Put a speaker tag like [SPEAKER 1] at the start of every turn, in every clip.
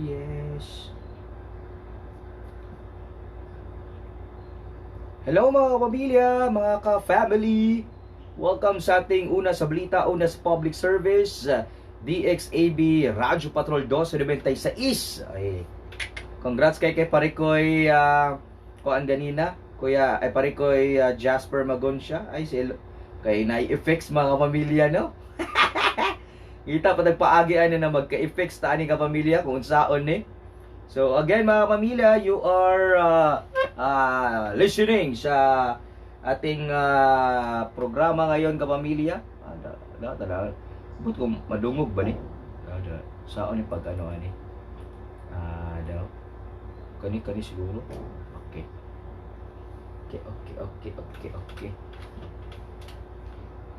[SPEAKER 1] Yes. Hello, mga kapamilya, mga ka-family. Welcome sa ating una sa balita, una sa public service, DXAB Radyo Patrol 296. Ay, congrats kay Parikoy kuan ganina, Kuya ay Parikoy Jasper Magoncia. Ay si kay nai-effects, mga kapamilya, no? Kita pa nagpaagi ani na magka-effects ta ani, kapamilya, kung unsaon ni. So again, mga pamilya, you are listening sa ating programa ngayon, kapamilya. Ah, da, da, da, da. But kung madungog ba ni? Da, da. Saon ni pag ano ani? Ah, daw. Kani kani siguro. Okay. Okay.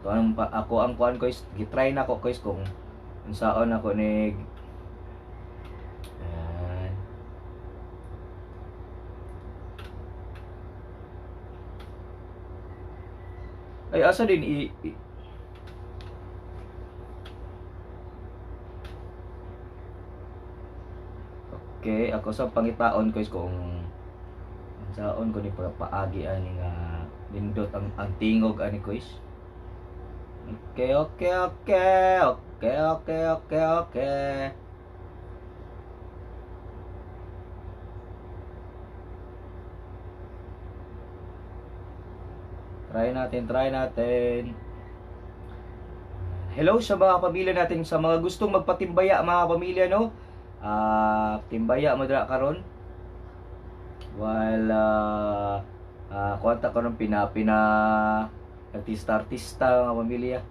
[SPEAKER 1] Ito ang ako ang kuan ko is gitry na ko guys kung unsaon ako ni. Ayan. Ay, asa din i. Okay, ako sa pangitaon ko is kung unsaon ko ni paagi ani nga nindot ang tingog ani ko is. Okay. Okay. Try natin, try natin. Hello sa mga pamilya natin, sa mga gustong magpatimbaya, mga pamilya, no? Ah, timbaya mo dira karon. While kuwanta karon pina pina artista-artista, mga pamilya.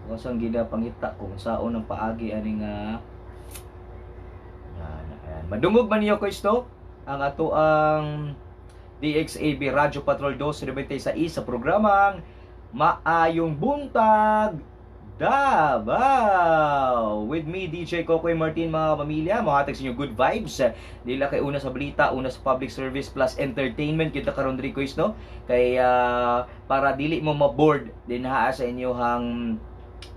[SPEAKER 1] Kung saan gida pangita kung saon ang paagi ani nga. Yan, ayan. Madungog man niyo ko isto ang ato ang DXAB Radyo Patrol 296 sa programang Maayong Buntag Davao. With me, DJ Kokoy Martin, mga pamilya, mohatag sa inyo good vibes. Dila kay una sa balita, una sa public service plus entertainment kita karon diri ko, no? Kay para dili mo ma-bored din ha sa inyohang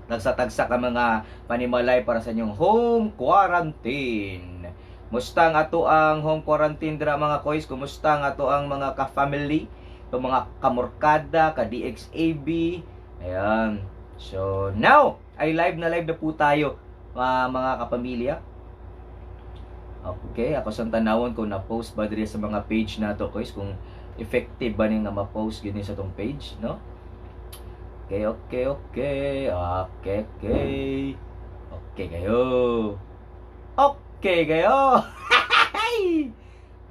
[SPEAKER 1] tagsa-tagsa ka mga panimalay para sa inyong home quarantine. Musta ang ato ang home quarantine dira, mga koys? Kumusta ang ato ang mga ka-family? Itong mga kamorkada, ka-DXAB. Ayan. So, now, ay live na po tayo, mga kapamilya. Okay, ako sa tanawon ko na-post ba diri sa mga page nato, koys, kung effective ba ni nga ma-post gini sa tong page, no? Okay. Okay. Okay kayo. Okay kayo.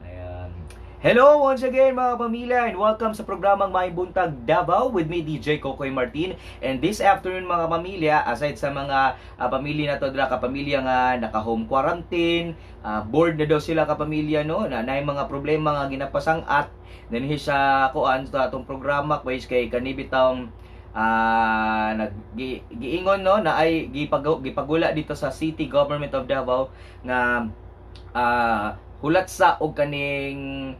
[SPEAKER 1] Ayan. Hello once again, mga pamilya, and welcome sa programang Maayong Buntag Davao with me, DJ Kokoy Martin. And this afternoon, mga pamilya, aside sa mga pamilya na to dra, kapamilya nga naka home quarantine, bored na daw sila, kapamilya, no, na naay mga problema nga ginapasang-at dinhi sa kuan sa atong programa guys, kay kanibitang nag giingon, no, na ay gipagula dito sa City Government of Davao nga hulat sa og kaning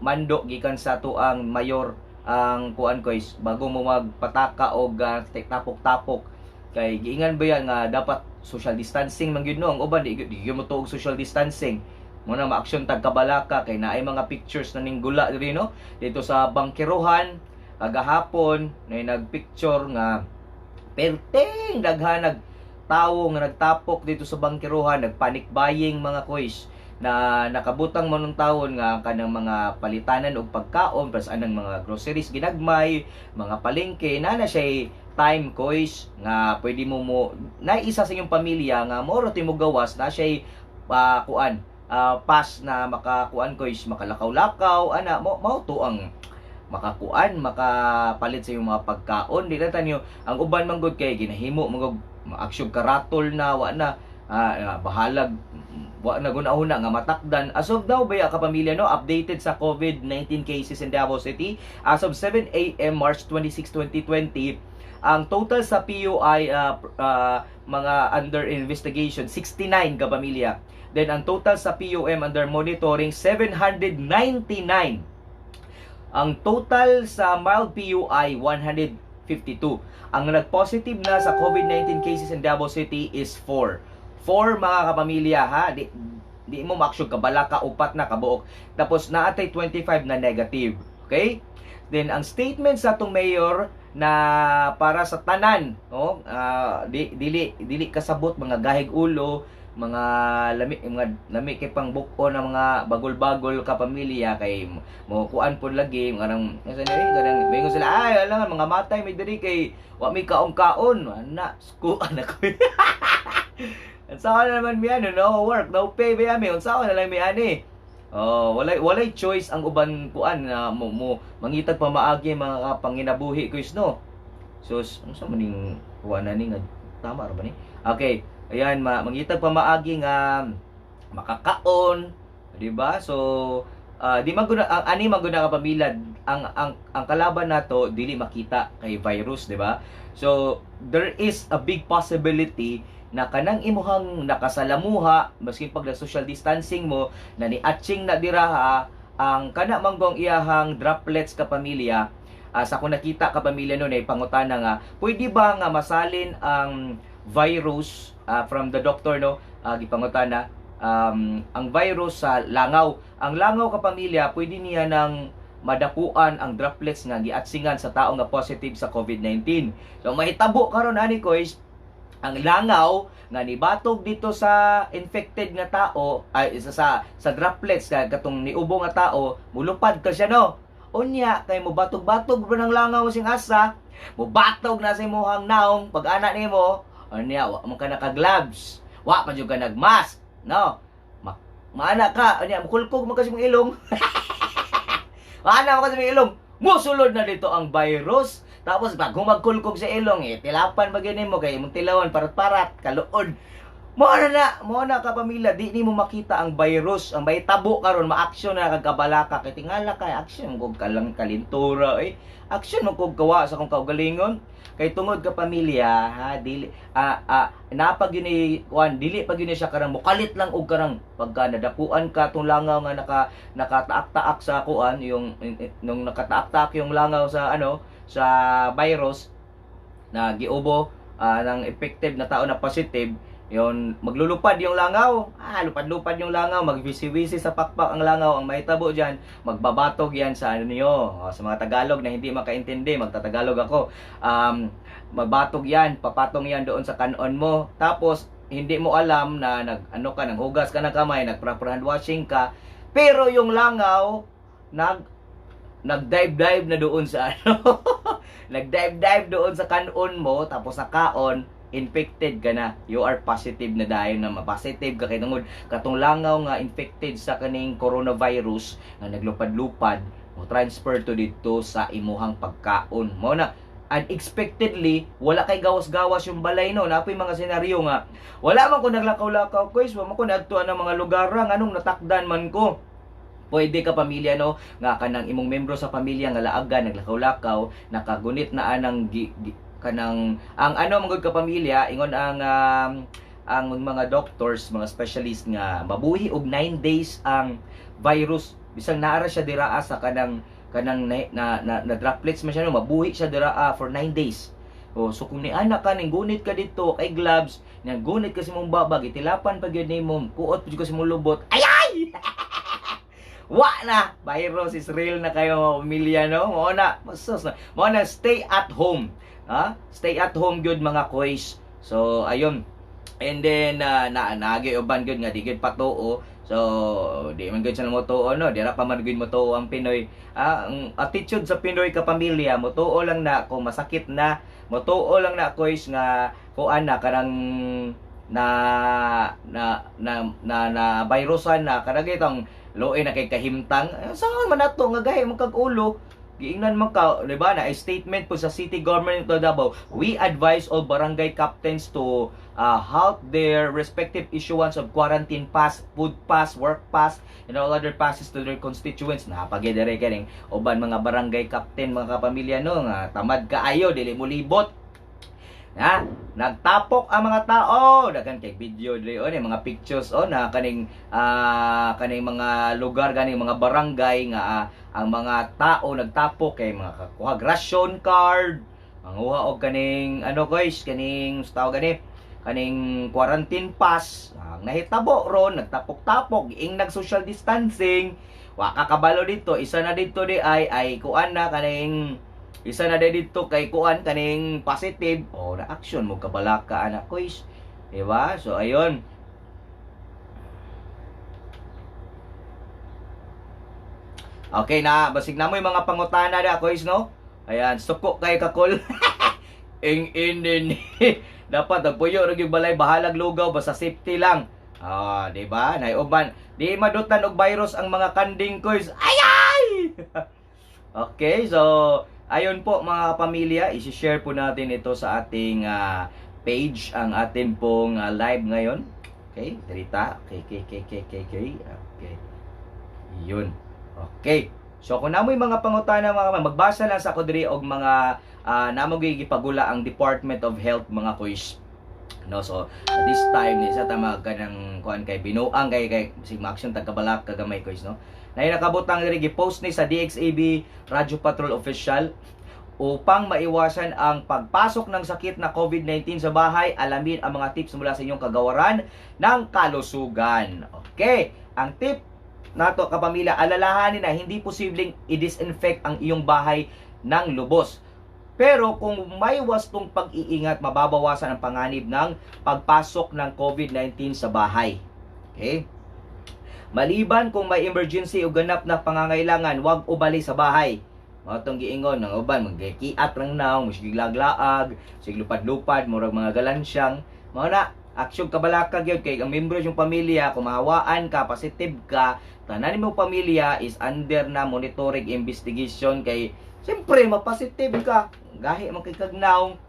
[SPEAKER 1] mando gikan sa tuang mayor ang kuan koys bago mo magpataka og tapok-tapok, kay giingan ba yan nga dapat social distancing man gyud, no? Ang uban di gyud mo tuog social distancing mo na maaksyon tag kabalaka kay naay mga pictures na ning gula diri, no, dito sa bangkerohan kagahapon na nagpicture nga perteng daghan nag tawo nga nagtapok dito sa bangkerohan, nagpanic buying, mga koys, na nakabutang man ng tawon nga kanang mga palitanan og pagkaon plus anang mga groceries ginagmay, mga palengke na na siya time koys nga pwede mo mo na isa sa inyong pamilya nga moro mo gawas na siya kuan pass na makakuan koys, makalakaw-lakaw ana mo, mao to ang makakuan, makapalit sa iyong mga pagkaon. Di na tanyo ang uban man gud kay ginahimo man maaksyon karatol na wa na bahalag wa na guna-una nga matakdan. As of now baya, kapamilya, no, updated sa COVID-19 cases in Davao City as of 7 a.m. March 26, 2020, ang total sa PUI mga under investigation 69, kapamilya. Then ang total sa PUM under monitoring 799. Ang total sa mild PUI 100. 52. Ang nag-positive na sa COVID-19 cases in Davao City is 4. 4, mga kapamilya, ha. Di mo ma-action kabalaka, upat na kabuok. Tapos naa tay 25 na negative. Okay? Then ang statement sa atong mayor na para sa tanan, no? Di dili dili kasabot mga gahig ulo, mga lami kay pang buk-on ng mga bagol-bagol ka pamilya kay mo kuan pod lagi ngarang asa ni kanang moingon sila, "Ay, ala, mga matay mi diri kay wa mi kaon-kaon." Ana sku anak ko. Unsa na naman mi ano, no work, no pay ba mi? Unsa na lang mi ani? Oh, walay choice ang uban kuan na mo mangitag pamaagi mga panginabuhi ko no. Sus, unsa man ning kuan na ni nga tama ra ba ni? Okay, ayan, mangitag pamaagi nga makakaon, di ba? So, di man gud ang ani man gud ka pamilya, ang kalaban nato dili makita kay virus, di ba? So, there is a big possibility na kanang imuhang nakasalamuha maskin pag social distancing mo na ni-atsing na diraha ang kana manggong iyahang droplets, ka pamilya. Sa akong nakita, ka pamilya, noon ay pangutana nga pwede ba nga masalin ang virus, from the doctor, no, gipangutana ang virus sa langaw. Ang langaw, ka pamilya, pwede niya nang madapuan ang droplets nga giatsingan sa tao nga positive sa COVID-19. So mahitabo karon ani ko is ang langaw nga nibatog dito sa infected nga tao ay sa droplets ka katong niubo nga tao, mulupad ka siya, no. Unya kay mo batog-batog ba ng langaw sing asa mubatog na sa imong naong pag ana nimo, unya wa man ka naka-gloves, wa pa jud ka nag-mask, no. Maana ka, unya mukulkog man kasi mong ilong, maana man kasi mong ilong, musulod na dito ang virus. Tapos pag humagkulkog sa ilong, eh, tilapan ba gini mo kay imong tilawan parat-parat, kaluod. Mo na ka pamilya, di nimo makita ang virus, ang may tabo karon ma-action na kag kabalaka kay tingala kay action kog kalang kalintura eh. Action mo kog kawa sa akong kaugalingon. Kay tungod ka pamilya ha, dili napag yun ni kuan, dili pag yun siya karang mukalit lang og karang pagka nadapuan ka tong langaw nga nakataak-taak sa kuan, yung nung nakataak-taak yung langaw sa ano, sa virus na giubo ng effective na tao na positive yon, maglulupad yung langaw, lupad-lupad yung langaw, magwisi-wisi sa pakpak ang langaw. Ang mahitabo diyan, magbabatog yan sa ano niyo. O, sa mga Tagalog na hindi makaintindi, magtatagalog ako. Magbatog yan, papatong yan doon sa kanon mo. Tapos hindi mo alam na nag ano ka, naghugas ka ng kamay, nag proper hand washing ka, pero yung langaw nag dive-dive na doon sa ano, nag-dive-dive doon sa kanon mo, tapos sa kaon, infected ka na. You are positive na dahil na ma-positive ka kay tungod katong langaw nga infected sa kaning coronavirus nga naglupad-lupad mo transfer to dito sa imuhang pagkaon mo na unexpectedly wala kay gawas-gawas yung balay, no. Napoy mga senaryo nga wala man ko naglakaw-lakaw ko, wa man ko naadtuan ng mga lugar, nganong natakdan man ko? Pwede ka pamilya, no, nga kanang imong membro sa pamilya nga laagan naglakaw-lakaw, nakagunit na anang kanang ang ano man gud ka pamilya, ingon ang mga doctors, mga specialist nga mabuhi og 9 days ang virus bisang naara siya diraa sa kanang na droplets man siya, no, mabuhi siya diraa for 9 days. Oh, so kung niana ka ning gunit ka dito kay gloves, nang gunit ka sa imong babag, itilapan pa gyud nimo, kuot pa jud ka sa imong lubot. Ay ay! Wa na, virus is real na kayo mga pamilya, no. Mo na, masos na. Mo na, stay at home. Ha? Stay at home gyud mga koys. So ayun. And then na naagi uban gyud nga di gyud patuo. So di man gyud sila motuo, no. Di ra pa man gyud motuo ang Pinoy. Ang attitude sa Pinoy ka pamilya, motuo lang na kung masakit na, motuo lang na koys nga kuan na karang na na na na, na virusan na kanang itong luoy na kay kahimtang. Eh, saan man nato nga gahi man kag ulo, giingnan man ka, di ba, na statement po sa city government of Davao, "We advise all barangay captains to halt their respective issuance of quarantine pass, food pass, work pass and all other passes to their constituents." Napagidere kaning uban mga barangay captain, mga kapamilya, no, nga tamad kaayo, dili mo libot. Ha? Nagtapok ang mga tao. Daghan kay video diri on, mga pictures on na kaning mga lugar, ganing mga barangay nga ang mga tao nagtapok kay mga kakuha ration card. Manguha og kaning ano guys, kaning tawag gani, kaning quarantine pass. Ang nahitabo ron, nagtapok-tapok, ing nag social distancing, wa ka kabalo dito, isa na dito di ay kuan na kaning isa na di dito kay kuan kaning positive o na action mo kabalaka anak koys. Di ba? So ayun. Okay na, basig na mo yung mga pangutana da koys, no? Ayan, suko kay kakol. Ing inin. Dapat ang puyo ra gyud balay, bahalag lugaw basta safety lang. Ah, di ba? Nay uban, di madutan og virus ang mga kanding koys. Ay ay! Okay, so ayun po mga pamilya, i-share po natin ito sa ating page ang atin pong live ngayon. Okay, dirita. Okay. Okay. Yun. Okay. So kung namoy mga pangutana mga magbasa lang sa ako diri og mga namo gipagula ang Department of Health mga kuys. No, so at this time ni sa tama kanang kuan kay binuang kay kay si action tagkabalak kagamay kuys, no. Nay nakabutang diri, gi-post ni sa DXAB Radyo Patrol Official: upang maiwasan ang pagpasok ng sakit na COVID-19 sa bahay, alamin ang mga tips mula sa inyong kagawaran ng kalusugan. Okay, ang tip nato kapamilya, alalahanin na hindi posibleng i-disinfect ang iyong bahay ng lubos. Pero kung may wastong pag-iingat, mababawasan ang panganib ng pagpasok ng COVID-19 sa bahay. Okay? Maliban kung may emergency o ganap na pangangailangan, huwag umalis sa bahay. Mao tong giingon ng uban, magkiat lang naong, masiglaag-laag, sig lupad-lupad, murag mga galansyang. Mao na, aksyon kabalaka gyud kay ang membro yung pamilya, kung mahawaan ka, positive ka, tanan mo pamilya is under na monitoring investigation kay siyempre mapositive ka. Gahi man kay kag naong.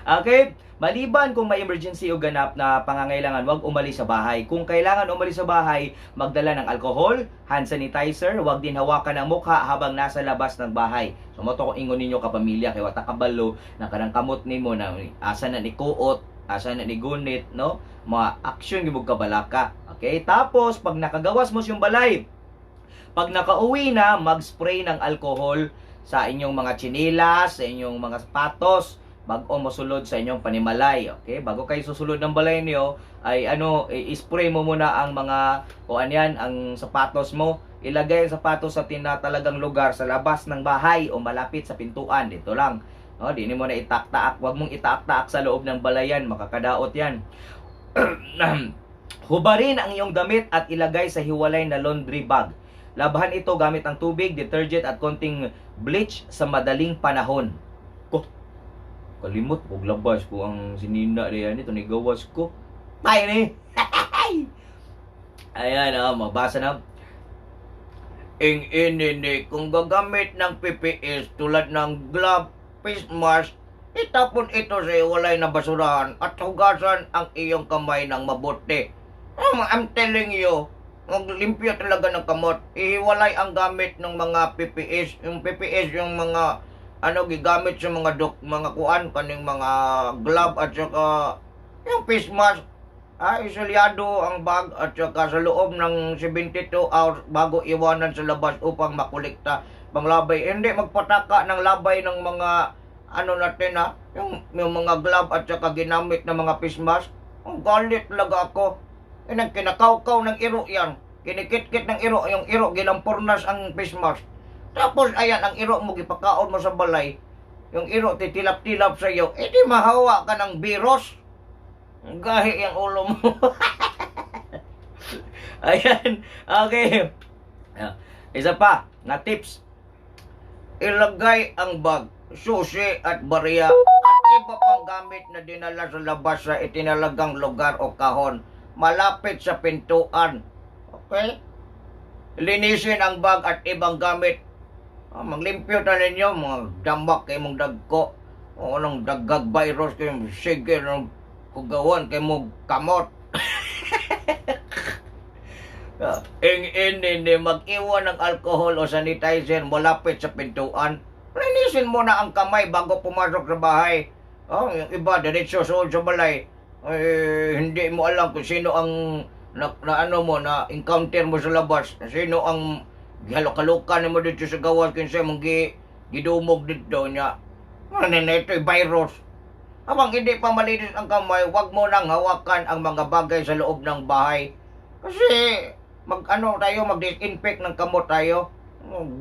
[SPEAKER 1] Okay? Maliban kung may emergency o ganap na pangangailangan, huwag umalis sa bahay. Kung kailangan umalis sa bahay, magdala ng alcohol, hand sanitizer, huwag din hawakan ang mukha habang nasa labas ng bahay. So mo to kung ingon ninyo kapamilya kay wata kabalo na kanang kamot nimo na asa na ni kuot, asa na ni gunit, no? Mga action gyud kabalaka. Okay? Tapos pag nakagawas mo siyang balay, pag nakauwi na, mag-spray ng alcohol sa inyong mga tsinelas, sa inyong mga sapatos, bago mosulod sa inyong panimalay. Okay? Bago kayo susulod ng balay niyo, ay ano, i-spray mo muna ang mga, o ano yan, ang sapatos mo. Ilagay ang sapatos sa tinatalagang lugar sa labas ng bahay o malapit sa pintuan. Dito lang. No, di mo na itak-taak. Huwag mong itaak-taak sa loob ng balayan. Makakadaot yan. Hubarin ang iyong damit at ilagay sa hiwalay na laundry bag. Labhan ito gamit ang tubig, detergent at konting bleach sa madaling panahon. Ko, kalimot og labas ko ang sinina diyan ito ni gawas ko. Tay ni. Ayan, oh, mabasa na. Ing inini, kung gagamit ng PPEs tulad ng glove, face mask, itapon ito sa hiwalay na basurahan at hugasan ang iyong kamay ng mabuti. I'm telling you, maglimpyo talaga ng kamot. Ihiwalay ang gamit ng mga PPEs. Yung PPEs, yung mga ano gigamit sa mga dok, mga kuan kaning mga glove at saka yung face mask. Ah, iselyado ang bag at saka sa loob ng 72 hours bago iwanan sa labas upang makolekta panglabay. Hindi magpataka ng labay ng mga ano natin ha, yung mga glove at saka ginamit ng mga face mask. Ang galit talaga ako. Eh, nang kinakawkaw ng iro yan. Kinikit-kit ng iro. Yung iro, gilampurnas ang face mask. Tapos, ayan, ang iro mo, gipakaon mo sa balay. Yung iro, titilap-tilap sa iyo. Eh, di mahawa ka ng virus. Gahi yung ulo mo. Ayan. Okay. Ah, isa pa na tips. Ilagay ang bag, susi at barya at iba pang gamit na dinala sa labas sa itinalagang lugar o kahon malapit sa pintuan. Okay? Linisin ang bag at ibang gamit. Ah, maglimpyo ta ninyo, mga damak kay mong dagko. O anong daggag virus kayo, sige, anong kugawan kay mo kamot. Ing ini mag-iwan ng alcohol o sanitizer malapit sa pintuan. Linisin mo na ang kamay bago pumasok sa bahay. Oh, yung iba, diretso suod sa balay. Eh, hindi mo alam kung sino ang na ano mo, na encounter mo sa labas. Sino ang gihalok-halukan mo dito sa gawas kinsa mong gidumog dito niya.
[SPEAKER 2] Ano na ito'y virus. Habang hindi pa malinis ang kamay, wag mo nang hawakan ang mga bagay sa loob ng bahay. Kasi mag ano tayo, mag-disinfect ng kamot tayo.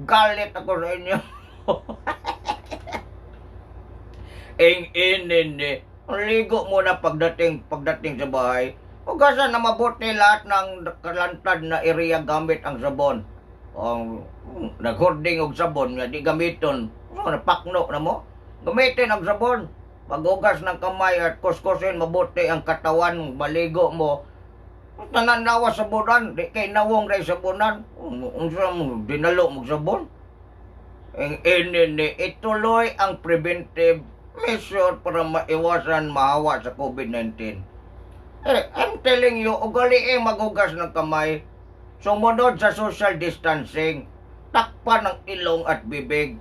[SPEAKER 2] Galit ako sa inyo. Ing inini. Ligo muna pagdating sa bahay. Hugasan na mabuti lahat ng kalantad na area gamit ang sabon. Ang naghoarding og sabon nga di gamiton. So, napakno na mo. Gamitin ang sabon. Paghugas ng kamay at kuskusin mabuti ang katawan, maligo mo. Tanan lawas sabonan, di kay nawong ray sabonan. Unsa mo dinalo mo sabon? Ang inini, ituloy ang preventive measure para maiwasan mahawa sa COVID-19. Eh, I'm telling you, ugaliin maghugas ng kamay. Sumunod sa social distancing. Takpan ng ilong at bibig.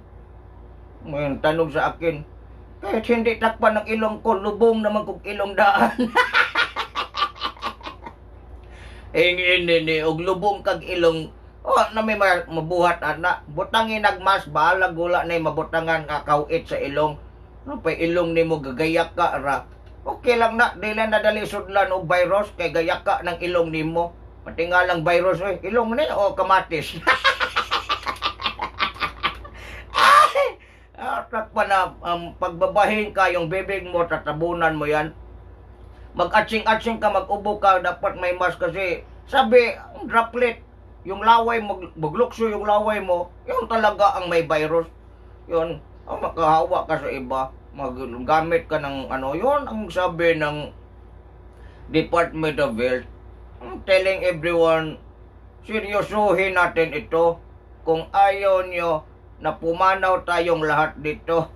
[SPEAKER 2] Ngayon, tanong sa akin, kahit hindi takpan ng ilong ko, lubong naman kong ilong daan. Ing ini og lubong kag ilong, oh, na may mabuhat ana. Butangin nagmas, bahalag wala na mabutangan ka kawit sa ilong. No pa ilong nimo gagayak ka ra. Okay lang na, di lang nadali sudlan og virus kay gayak ka ng ilong nimo. Patingalang virus oy, ilong ni o kamatis. Ah, takpan na pagbabahin ka yung bibig mo, tatabunan mo yan. Mag-atsing-atsing ka, mag-ubo ka, dapat may mask kasi sabi, ang droplet, yung laway, maglukso yung laway mo, yun talaga ang may virus. Yun, oh, makahawa ka sa iba, maggamit ka ng ano, yun ang sabi ng Department of Health. I'm telling everyone, seryosuhin natin ito. Kung ayaw nyo na pumanaw tayong lahat dito.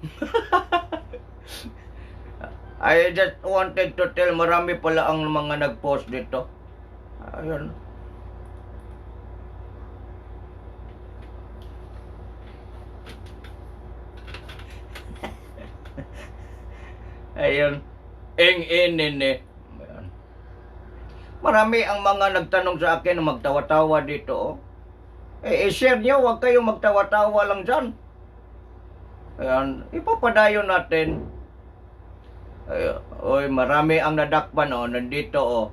[SPEAKER 2] I just wanted to tell, marami pala ang mga nag-post dito. Ayun. Ayun. Ing inini. Ayun. Marami ang mga nagtanong sa akin na magtawa-tawa dito. Oh. Eh, i-share nyo, huwag kayong magtawa-tawa lang dyan. Ayan, ipapadayon natin. Ay, oy, marami ang nadakpan, oh, nandito oh.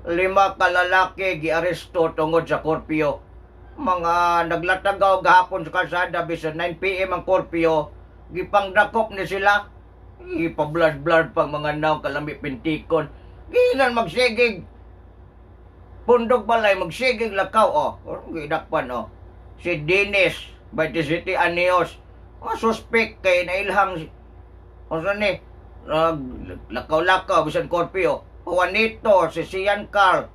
[SPEAKER 2] Lima ka lalaki giaresto tungod sa curfew. Mga naglatagaw gahapon sa kalsada bisan 9 PM ang curfew, gipangdakop ni sila. Ipa-blood-blood pang mga naong kalami pintikon. Ginan magsigig. Pundok balay magsigig lakaw oh. Gidakpan oh. Si Dennis, 27 anyos. Oh, suspect kay nailhang o saan ni naglakaw-lakaw bisan curfew. Juanito, si Sian Carl,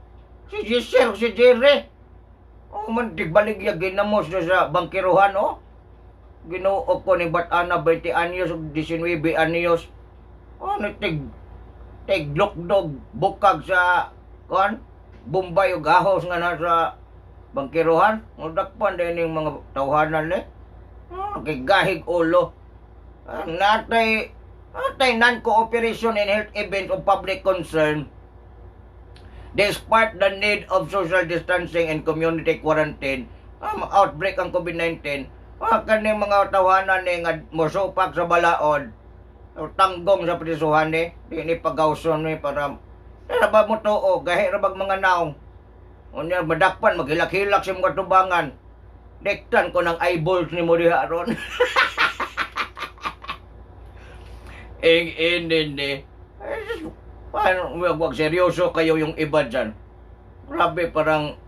[SPEAKER 2] si Giselle, si Jerry. Oh, man, tigbaligya ginamos na sa bangkiruhan, oh. Ginoo ko ni Batana, 20 anyos, ug 19 anyos. Oh, ni tig lukdog bukag sa kuan Bombay ug ahos nga nasa bangkiruhan. Mudakpan din yung mga tawhanan eh. Oh, kay gahig ulo. Ah, natay non-cooperation in health events of public concern despite the need of social distancing and community quarantine, outbreak ang COVID-19, ah, kaning mga tawanan ni nga mosupak sa balaod, o tanggong sa prisuhan ni, di ni pagawson ni para ba mo tuo, gahi ra bag mga naong. Unya madakpan maghilak-hilak sa mga tubangan. Dektan ko ng eyeballs ni mo diha ron. Ing in. Eh, paano, wag seryoso kayo yung iba dyan. Grabe, parang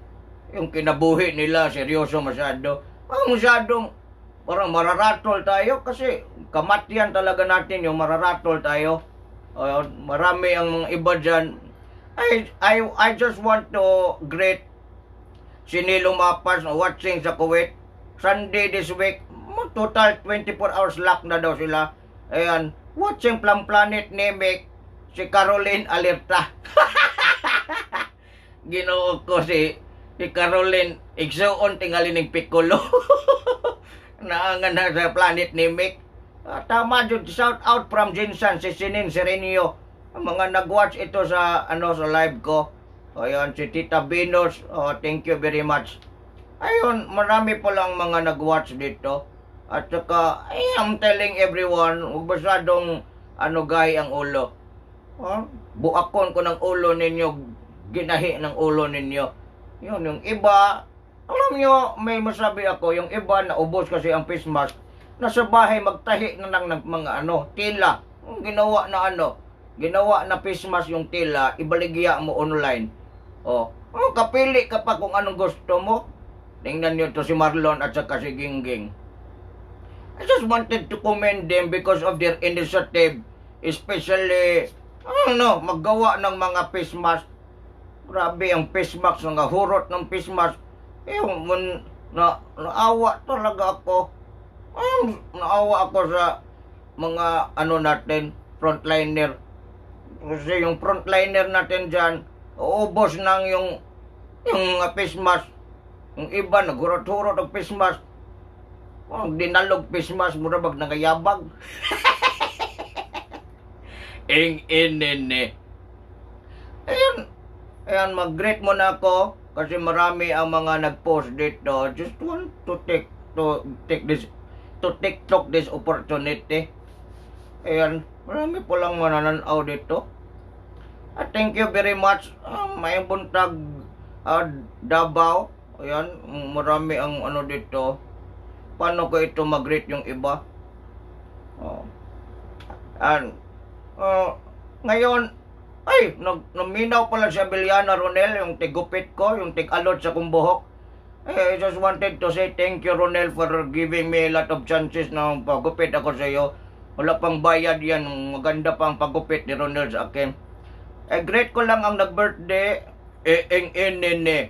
[SPEAKER 2] yung kinabuhi nila, seryoso masyado. Parang masyadong, parang mararatol tayo kasi kamatyan talaga natin yung mararatol tayo. Marami ang mga iba dyan. I just want to greet si Nilo Mapas na watching sa Kuwait. Sunday this week, total 24 hours lock na daw sila. Ayan, watching from Planet Namek, si Caroline Alerta. Ginoo ko si Caroline, igsuon tingali ning Piccolo. Naangan na sa Planet Namek. Ah, tama jud, shout out from Jinsan si Sinin Serenio. Ang mga nag-watch ito sa ano sa live ko. Ayun, si Tita Venus, oh, thank you very much. Ayun, marami palang mga nag-watch dito. At saka, I am telling everyone, huwag masyadong ano gay ang ulo. Oh, buakon ko ng ulo ninyo, ginahi ng ulo ninyo. Yun, yung iba, alam nyo, may masabi ako, yung iba na ubos kasi ang face mask, nasa bahay magtahi na lang ng mga ano, tela. Yung ginawa na ano, ginawa na face mask yung tela, ibaligya mo online. Oh, kapili ka pa kung anong gusto mo. Tingnan nyo to si Marlon at saka si Gingging. I just wanted to commend them because of their initiative, especially, ano, maggawa ng mga face mask. Grabe ang face mask, nga hurot ng face mask. Eh, na, naawa talaga ako. Naawa ako sa mga ano natin, frontliner. Kasi yung frontliner natin dyan, uubos nang yung mga face mask. Yung iba, naghurot-hurot ang face mask. Oh, dinalog face mask, mura bag nangayabag. Ing inene. Ayun, ayan, mag-greet muna ako kasi marami ang mga nag-post dito. Just want to take this to TikTok this opportunity. Ayan, marami po lang manananaw dito. At thank you very much. May buntag, Davao. Ayan, marami ang ano dito. Paano ko ito mag-greet yung iba? Oh. And, ngayon, ay, naminaw pala si Abeliana Ronel, yung tigupit ko, yung tig-alot sa kong buhok. Eh, I just wanted to say thank you, Ronel, for giving me a lot of chances na pagupit ako sa iyo. Wala pang bayad yan. Maganda pa ang pagupit ni Ronel sa akin. Eh, greet ko lang ang nag-birthday. Eh, eng, en, en, eh.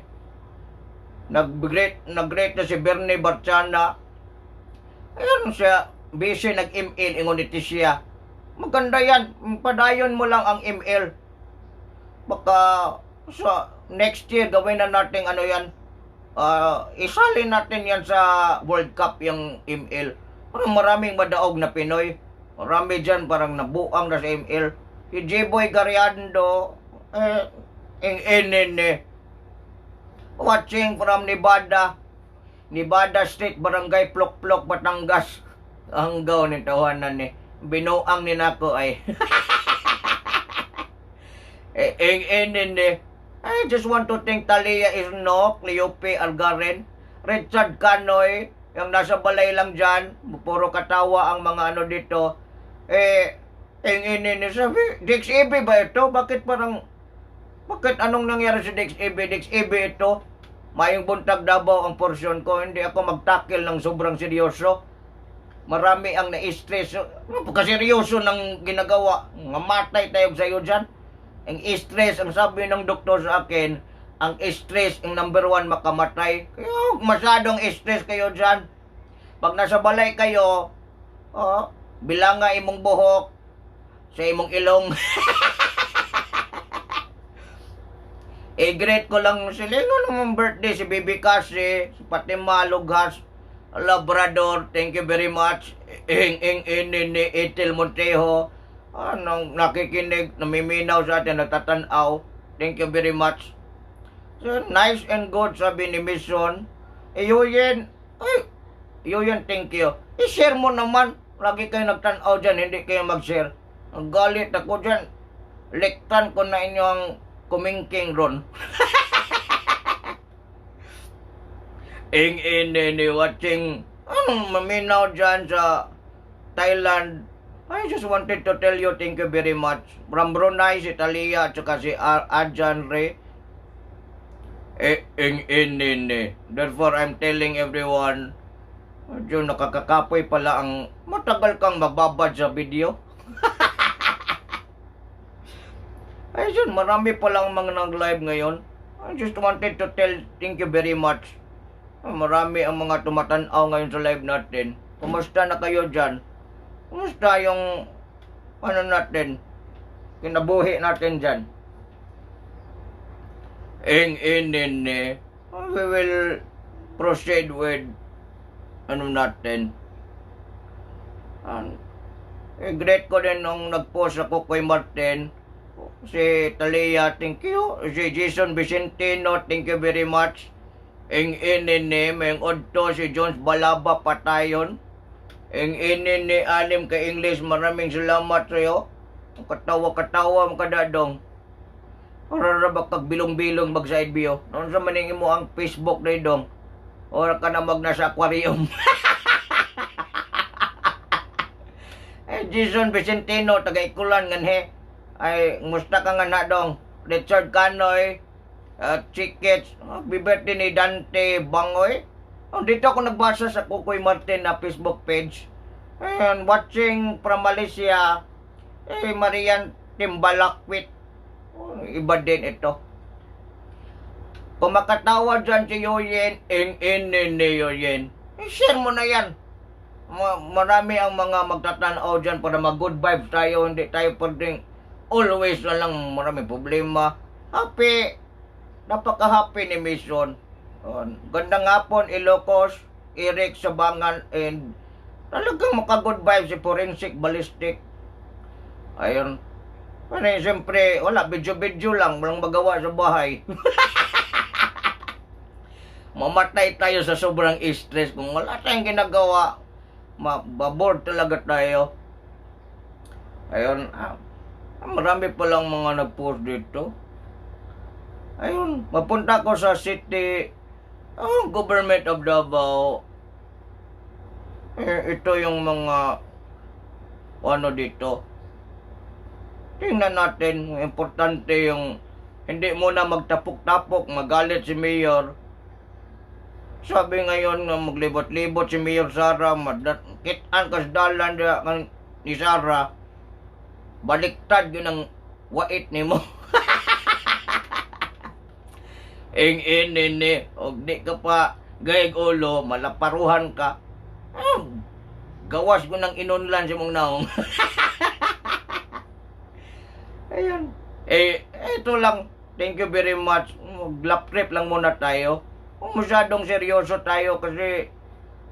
[SPEAKER 2] Nag-greet na si Bernie Barchana. Ayun siya, busy nag-ML, ingon ni siya. Maganda yan, padayon mo lang ang ML. Baka sa next year gawin na natin ano yan, isali natin yan sa World Cup yung ML. Parang maraming madaog na Pinoy. Marami dyan parang nabuang na sa ML. Si J-Boy Gariando, eh, ing eh, watching from Nevada. Nevada Street, Barangay Plok-Plok, Batangas. Ang gaw ni tawanan ni. Binuang ni nako ay. Eh, ing ing eh. I just want to thank Talia Isno, Cleope Algaren, Richard Canoy, yung nasa balay lang dyan, puro katawa ang mga ano dito. Eh, ing ing eh, sabi, Dix Ebe ba ito? Bakit parang, bakit anong nangyari sa Dix Ebe? Dix Ebe ito? Mayong buntag, Davao, ang porsyon ko, hindi ako magtakil ng sobrang seryoso. Marami ang na-stress. Pagkaseryoso ng ginagawa, mamatay tayo sa'yo dyan. Ang stress, ang sabi ng doktor sa akin, ang stress, ang number one makamatay. Kaya huwag masyadong stress kayo dyan. Pag nasa balay kayo, oh, bilanga imong buhok sa imong ilong. I-greet ko lang sila. Ano naman birthday si Bibi Kasi, si Fatima Lugas, Labrador, thank you very much. Ing, ing, ing, ing, Ethel Montejo, anong nakikinig, namiminaw sa atin, nagtatanaw. Thank you very much. So, nice and good, sabi ni Mission. Eh, Yuyen, ay, Yuyen, thank you. I-share mo naman. Lagi kayo nagtanaw dyan, hindi kayo mag-share. Ang galit ako dyan. Lektan ko na inyong kumingking ron. Ing in ni watching anong maminaw dyan sa Thailand. I just wanted to tell you thank you very much. From Brunei, si Talia, at saka si Ajan Ray. Eh, ing in ni. Therefore, I'm telling everyone, medyo nakakakapoy pala ang matagal kang magbabad sa video. Ayun, marami palang mga nag-live ngayon. I just wanted to tell thank you very much. Marami ang mga tumatanaw ngayon sa live natin. Kumusta na kayo dyan? Kumusta yung ano natin? Kinabuhi natin dyan. Ing in in eh. We will proceed with ano natin. Great ko din nung nag-post ako kay Martin. Si Talia, thank you. Si Jason Vicentino, thank you very much. Ing in in eh, may odto si Jones Balaba patayon. Ing ini ni anim ka English, maraming salamat sa'yo. Katawa-katawa mo kadadong. Para ba kag bilong-bilong mag sa bio. Noon sa maning mo ang Facebook na dong. Ora ka na mag nasa aquarium. Eh, Jason Vicentino, taga Ikulan nganhe. Ay, musta ka nga na dong. Richard Canoy, Chickets, happy birthday ni Dante Bangoy. Oh, dito ako nagbasa sa Kukoy Martin na Facebook page. And watching from Malaysia, eh, Marian Timbalakwit. Oh, iba din ito. Kumakatawa dyan si Yoyen, ing in ni Yoyen. Eh, share mo na yan. Marami ang mga magtatanaw dyan para mag good vibes tayo. Hindi tayo pwedeng always na lang marami problema. Happy. Napaka-happy ni Mason. Oh, gandang hapon, Ilocos, Eric Sabangan, and talagang maka-good vibes si Forensic Ballistic. Ayun. Pero eh, siyempre, wala, video-video lang, walang magawa sa bahay. Mamatay tayo sa sobrang stress kung wala tayong ginagawa. Mababored talaga tayo. Ayun, marami palang mga nag-post dito. Ayun, mapunta ko sa city, oh, government of Davao. Eh, ito yung mga ano dito. Tingnan natin, importante yung hindi muna magtapok-tapok, magalit si Mayor. Sabi ngayon nga maglibot-libot si Mayor Sara, kitaan kasdalan ni Sara, baliktad yun ang wait nimo. Ing ini og di ka pa gayeg ulo, malaparuhan ka. Ah, gawas ko ng inunlan sa mong naong. Ayun. Eh, ito lang. Thank you very much. Mag-lap trip lang muna tayo. Kung masyadong seryoso tayo kasi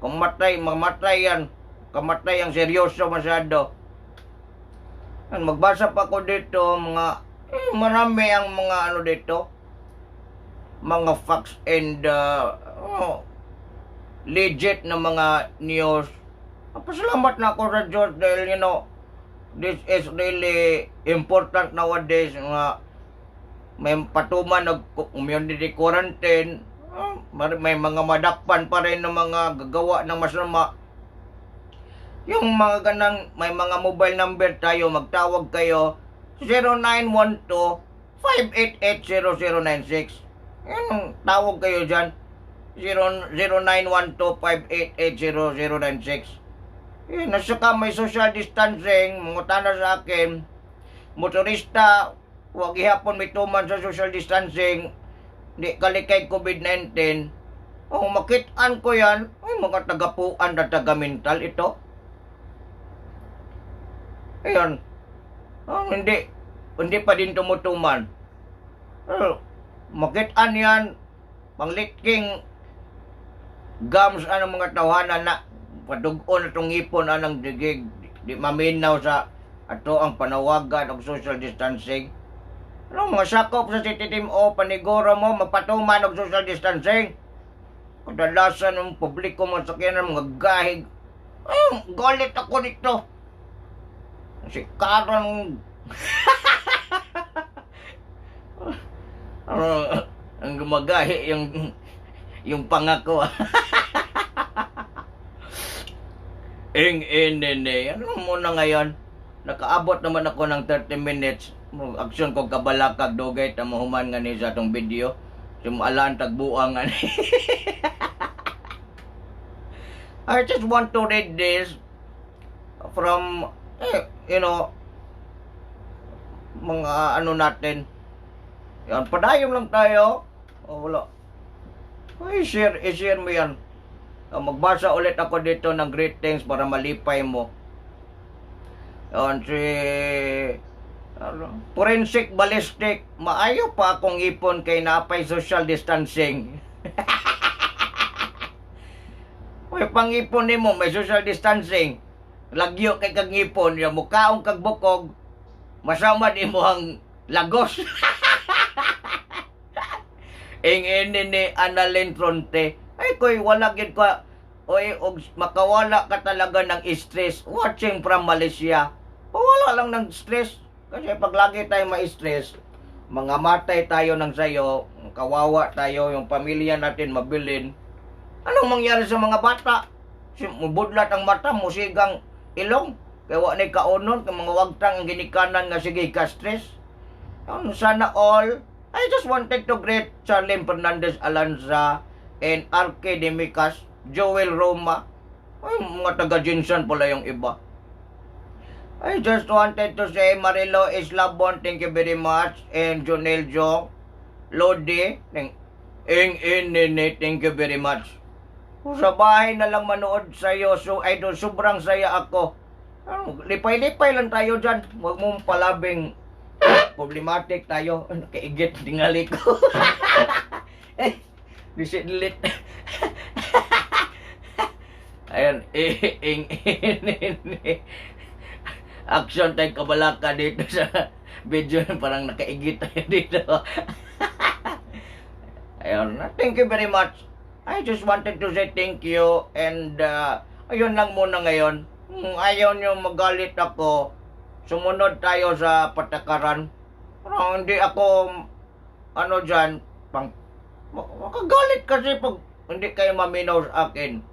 [SPEAKER 2] kung matay, mamatay yan. Kamatay ang seryoso masyado. Yan, magbasa pa ako dito, mga, eh, marami ang mga ano dito. Mga facts and oh, legit na mga news. Pasalamat na ako sa Diyos dahil this is really important nowadays nga may patuman ng community quarantine, may mga madakpan pa rin ng mga gagawa ng masama. Yung mga ganang, may mga mobile number tayo, magtawag kayo, 0912 588 0096. Yan, tawag kayo dyan. 0, 0912 588 0096. Eh, nasa ka may social distancing, mangutana sa akin, motorista, wag ihapon may tuman sa social distancing, di kalikay COVID-19. Oh, makitaan ko yan, ay mga tagapuan na taga-mental ito. Ayun. Oh, hindi, hindi pa din tumutuman. Oh, makitaan yan, panglitking gams anong mga tawanan na padug-on atong ngipon anang digig di maminaw sa ato ang panawagan og social distancing. Ano mga sakop sa City Team O, paniguro mo magpatuman og social distancing. Kadalasan ng publiko mga sakyanan mga gahig. Ay, galit ako dito. Si Karon ano, ang gumagahi yung pangako. Ing inene. Ano muna ngayon? Nakaabot naman ako ng 30 minutes. Aksyon ko kabalakag dugay ta mahuman nga ni sa atong video. Sumalaan tagbuang nga ni. I just want to read this from eh, mga ano natin. Yan, padayon lang tayo. Oh, wala. Ay, share, i-share mo yan. Magbasa ulit ako dito ng greetings para malipay mo. Yan, si ano, Forensic Ballistic. Maayo pa akong ipon kay napay social distancing. May pangipon nimo, may social distancing. Lagyo kay kag ngipon, ya mukaong kag bukog, masama di mo ang lagos. Ing ini ni Annalyn Tronte. Ay koy wala gid ko Oy, og makawala ka talaga ng stress watching from Malaysia. Mawala lang ng stress. Kasi pag lagi tayo ma-stress, mga matay tayo ng sayo, kawawa tayo, yung pamilya natin mabilin. Anong mangyari sa mga bata? Mubudlat ang mata, musigang ilong. Kaya wa ni kaunon, kay mga wagtang ang ginikanan nga sige ka-stress. Ano, sana all. I just wanted to greet Charlene Fernandez Alanza and RK Demicas, Joel Roma. Ay, mga taga GenSan pala yung iba. I just wanted to say Marilo Islabon, thank you very much. And Jonel Jong, Lodi, thank, ing, in, in, thank you very much. Kung sa bahay na lang manood sa'yo, so idol, sobrang saya ako. Ano, lipay-lipay lang tayo dyan. Huwag mong palabing problematic tayo. Ano, kaigit, tingali ko. Eh, visit delete. Ayan, eh, ing, in, in, in. Action tayo kabalaka dito sa video. Parang nakaigit tayo dito. Ayun, thank you very much. I just wanted to say thank you and ayun lang muna ngayon. Kung ayaw nyo magalit ako, sumunod tayo sa patakaran. Pero hindi ako, ano dyan, pang, makagalit kasi pag hindi kayo maminaw sa akin.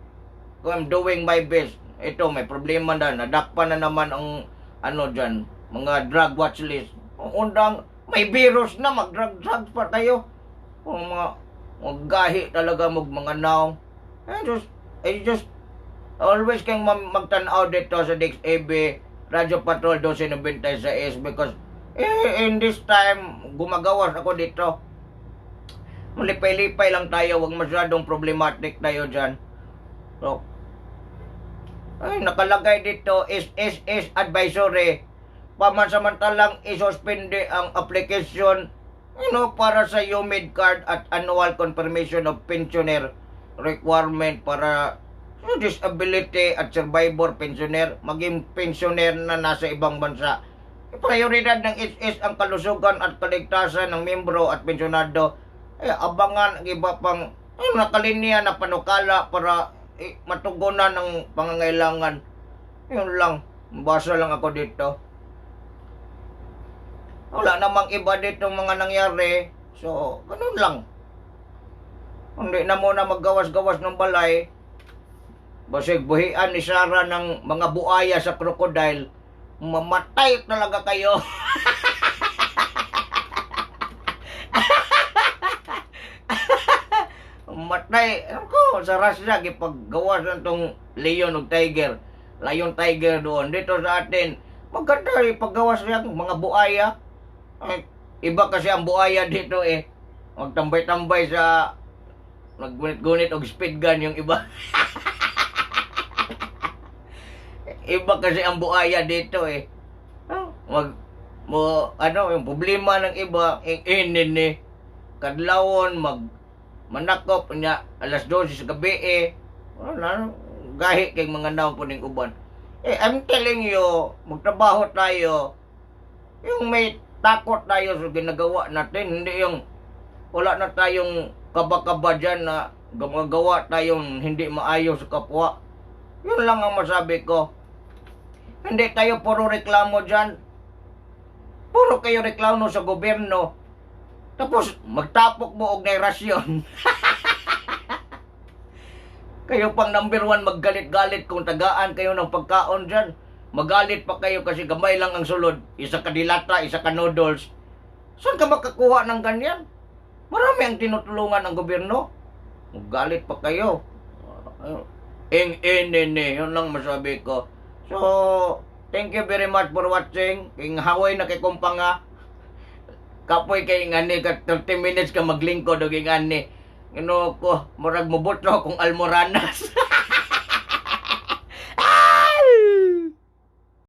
[SPEAKER 2] Kung I'm doing my best. Ito, may problema na. Nadakpan na naman ang, ano dyan, mga drug watch list. Ang undang, may virus na, mag-drug drugs pa tayo. Kung mga, maggahi talaga mag mga naong. I just, always kang magtanaw dito sa DXAB, Radyo Patrol 1296 because eh, in this time, gumagawas ako dito. Malipay-lipay lang tayo, wag masyadong problematic tayo dyan. So, ay, nakalagay dito is SSS advisory. Pamansamantalang isuspende ang application para sa UMID card at annual confirmation of pensioner requirement para sa disability at survivor pensioner, maging pensioner na nasa ibang bansa. Prioridad ng SSS ang kalusugan at kaligtasan ng membro at pensionado. Eh, abangan ang iba pang ay, nakalinya na panukala para eh, matugunan ang pangangailangan. Yun lang. Basa lang ako dito. Wala namang iba dito mga nangyari. So, ganun lang. Hindi na muna maggawas-gawas ng balay. Basig buhian ni Sara ng mga buaya sa crocodile. Mamatay talaga kayo. Matay. Ako, sa Russia, gipaggawas na tong leon ug tiger. Lion tiger doon. Dito sa atin, maganda ipaggawas siya ng mga buaya. Ay, iba kasi ang buaya dito eh. Magtambay-tambay sa naggunit-gunit og speed gun yung iba. Iba kasi ang buaya dito eh. Mag mo ano yung problema ng iba ing inin ni kadlawon mag manakop niya alas 12 sa gabi eh. Wala gahi kay mga naong puning uban. Eh, I'm telling you, magtrabaho tayo. Yung may takot tayo sa ginagawa natin, hindi yung wala na tayong kaba-kaba dyan na gumagawa tayong hindi maayos sa kapwa. Yun lang ang masabi ko. Hindi tayo puro reklamo dyan. Puro kayo reklamo sa gobyerno. Tapos, magtapok mo og rasyon. Kayo pang number one maggalit-galit kung tagaan kayo ng pagkaon dyan. Magalit pa kayo kasi gamay lang ang sulod. Isa ka dilata, isa ka noodles. Saan ka makakuha ng ganyan? Marami ang tinutulungan ng gobyerno. Magalit pa kayo. Ing, in, in, in. Yun lang masabi ko. So, thank you very much for watching. King haway na kay kumpanga. Kapoy kay ngani ka 30 minutes ka maglingkod og ingani. Ginoo ko, murag mubutlo akong almoranas.